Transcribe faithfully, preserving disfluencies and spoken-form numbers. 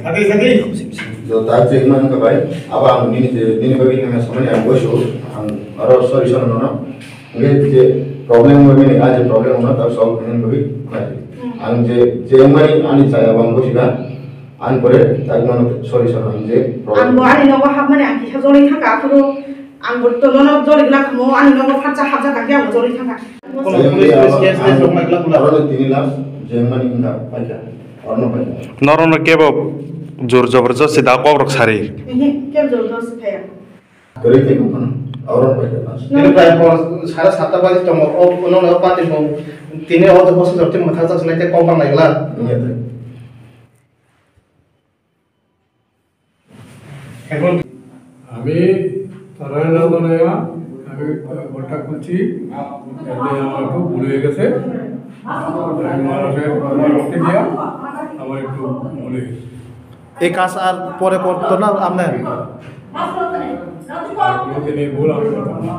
Sadi, sadi. Do tak je man ka bai, aba ang nini je, nini bai nang samani ang bosu, ang aro sorry sorry no no. Nge je problem mo mini a je problem no tak solve nini bai. Ang je, je mani ani chaya bang bosi ka, ang pore tak no sorry sorry ang je problem. Ang bo ani nogo hapmani ang kisa joli thangka aphuru, ang bo to nono joli glak mo ani nogo phatsa hapja ka ang joli thangka. Kono police case, case rok mai glak glak. Aro tini last je mani inga paika. Norokno kebo jor joborjosti da kok rok sari. Ehe, kebo jor joborjosti khaya. Kwrwi khe nukha, oro pai khe mas. Tini prai hor sare satta baji tongo, o, ono, o party bo tini o hosto jor twi mwthang jak sinai tei kok bang lai glak. Wngya tei. এখন আমি তারা না জানাইয়া আমি ঘরটা খুলছি, এতে আমার একটু ভুল হয়ে গেছে। আমি মহারাজের প্রতি দিয়া আমার একটু ভুল হয়ে গেছে। এই কাজ আর পরে করতো না আপনার? আর কোনোদিন এই ভুল আমি করতাম না।